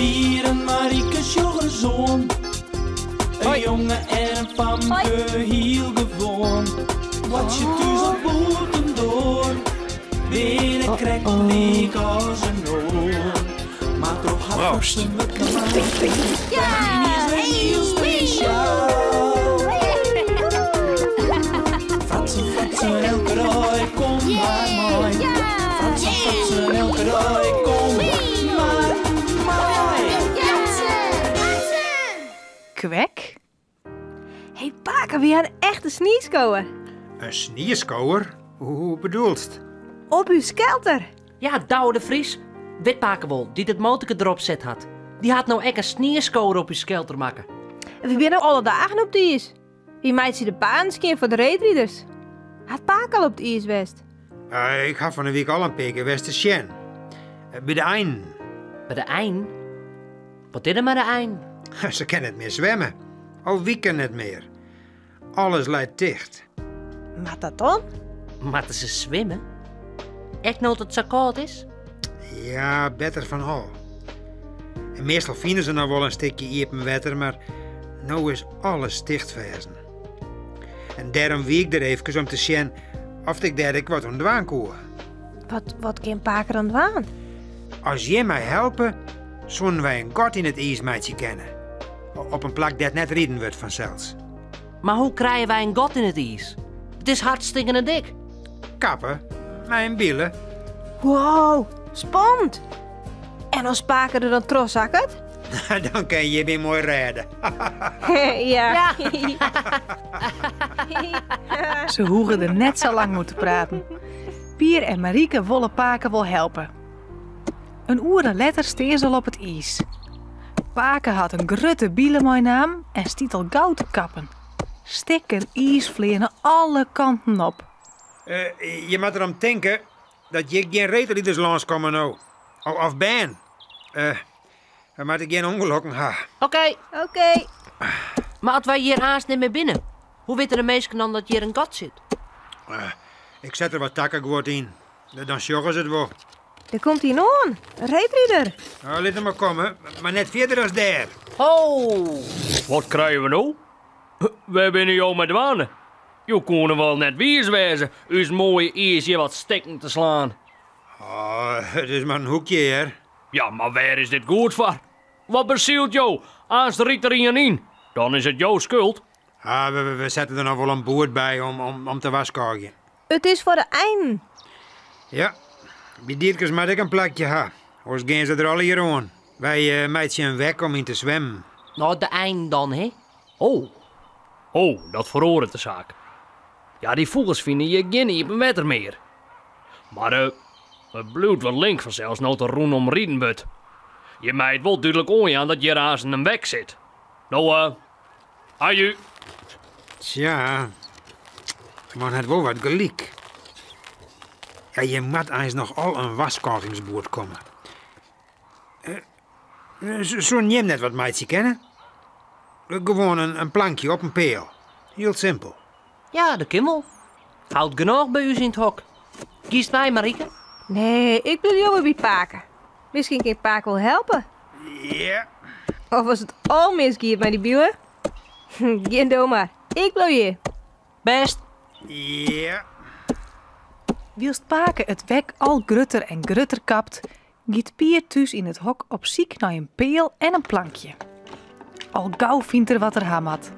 Pier en Marike sjoch ris oan. In jonge en in famke, hiel gewoan. Boartsje thús of bûtendoar, binne krekt lyk as in oar. Mar troch har Proost. fratsen wurdt de Marike iens wer hiel spesjaal. Fratsen, fratsen, elke dei, kom mar mei. Fratsen, fratsen, elke dei, kom mar mei. Kwek? Hé pake, wy ha in echte snieskower. In snieskower? Hoe bedoelst? Op ús skelter. Ja, Douwe de Vries, wit pake wol, dy't it motorke derop set hat. Dy hat no ek in snieskower op ús skelter makke. Wy binne alle dagen op it iis. Wy meitsje de paden skjin foar de reedriders. Hat pake al op it iis west? Eh, ik ha fan 'e wike al in pear kear west te sjen. Eh, by de einen. By de einen? Wat is der mei de einen? Se kinne net mear swimme. Al wiken net mear. Alles leit ticht. Moat dat dan? Moatte se swimme? Ek no't it sa kâld is? Ja, better fan al. En meastal fine se noch wol in stikje iepen wetter, mar no is alles tichtferzen. En dêrom wie ik der eefkes om te sjen oft ik dêr ek wat oan dwaan koe. Wat, wat kin pake dan dwaan? As jim my helpe, soenen wy in gat yn it iis meitsje kinne. Op in plak dêr't net riden wurdt fansels. Mar hoe krije wy in gat yn it iis? It is hartstikkene dik. Kappe, mei in bile. Wow, spannend! En as pake der dan troch sakket? Dan kin jim my moai rêde. Ja. Se hoege der net sa lang oer te praten. Pier en Marike wolle pake wol helpe. In oere letter stean se al op it iis. Pake hat in grutte bile meinaam en stiet al gau te kappen. Stikken iis fleane alle kanten op. Eh, je moatte derom tinke dat hjir gjin reedriders lânskomme no. Of bern. Eh, we moatte gjin ûngelokken ha. Oké. Oké. Mar as wy hjir aanst net mear binne, hoe witte de minsken dan dat hjir in gat sit? Eh, ik set der wat takkeguod yn. Dan sjogge se it wol. Der komt ien oan, in reedrider. Nou, lit him mar komme, mar net fierder as dêr. Ho! Wat krije we no? Wêr binne jo mei dwaande? Jo koene wol net wiis wêze ús moaie iis hjir wat stikken te slaan. Oh, it is mar in hoekje, hear. Ja, mar wêr is dit goed foar? Wat besielt jo? Aanst rydt der ien yn, dan is it jo skuld. Ah, we sette der noch wol in boerd by om te warskôgjen. It is foar de einen. Ja, by dierkes moat ek in plakje ha, oars gean se der allegear oan. Wy meitsje in wek om yn te swimmen. No, de einen dan, hè? Oh. Oh, dat feroaret de saak. Ja, dy fûgels fine hjir gjin iepen wetter mear. Mar it bliuwt wat link fansels no't der rûnom riden wurdt. Je meie it wol dúdlik oanjaan dat hjir aanst in wek sit. No, aju. Tsja, de man hat wol wat gelyk. Ja, hjir moat eins noch al in warskôgingsboerd komme. Soenen jim net wat meitsje kinne? Gewoan in plankje op in peal. Hiel simpel. Ja, dat kin wol. Hout genôch by ús yn it hok. Giest mei, Marike? Nee, ik bliuw leaver by pake. Miskien kin pake wol helpe. Ja. Of as it al misgiet mei dy bile. Gean do mar, ik bliuw hjir. Bêst. Ja. Wylst pake it wek al grutter en grutter kapt, giet Pier thús yn it hok op syk nei in peal en in plankje. Al gau fynt er wat er ha moat.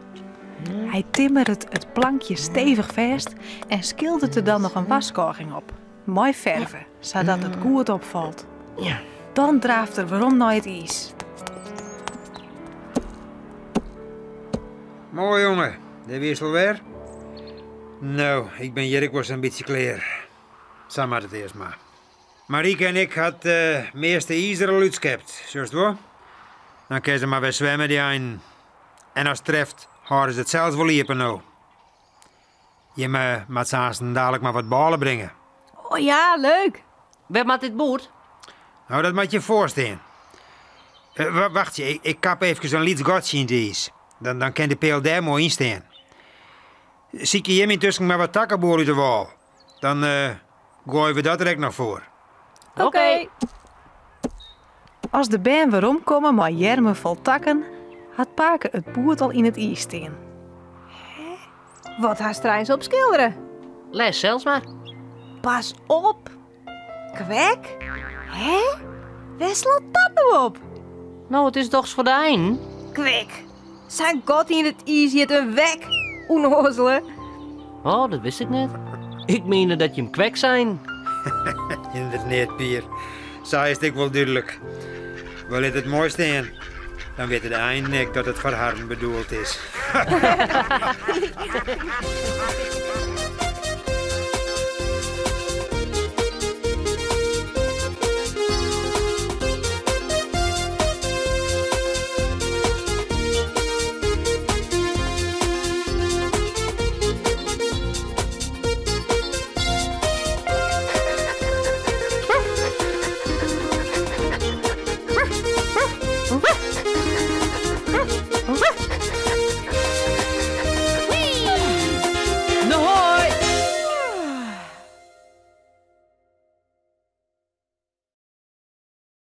Hy timmeret it plankje stevich fêst en skilderet der dan noch in warskôging op, mei ferve, sadat it goed opfalt. Dan draaft er werom nei it iis. Moai jonge, dêr wiest alwer. No, ik bin hjir ek wol sa'n bytsje klear. Sa moat it earst mar. Marike en ik ha it measte iis der al útskept, sjochst wol? Dan kinne se mar wer swimme, dy einen. En as it treft, hâlde se it sels wol iepen no. Jimme moatte se aansten dalik mar wat bôle bringe. Oh ja, leuk! Wêr moat dit boerd? No, dat moat hjir foar stean. Wachtsje, ik kap eefkes in lyts gatsje yn it iis. Dan kin de peal dêr moai yn stean. Sykje jim yntusken mar wat takkeboel út de wâl. Dan goaie we dat der ek noch foar. Oké. As de bern weromkomme mei earmen fol takken, hat pake it boerd al yn it iis stean. Wat hast der eins op skildere? Lês sels mar. Pas op! Kwek? Hè? Wêr slacht dat no op? No, it is dochs foar de einen? Kwek! Sa'n gat yn it iis hjit in wek, ûnnoazele. Oh, dat wist ik net. Ik miende dat jim kwek seinen. Hindert neat, Pier. Sa is it ek wol dúdlik. We litte it moai stean. Dan witte de einen ek dat it foar harren bedoeld is.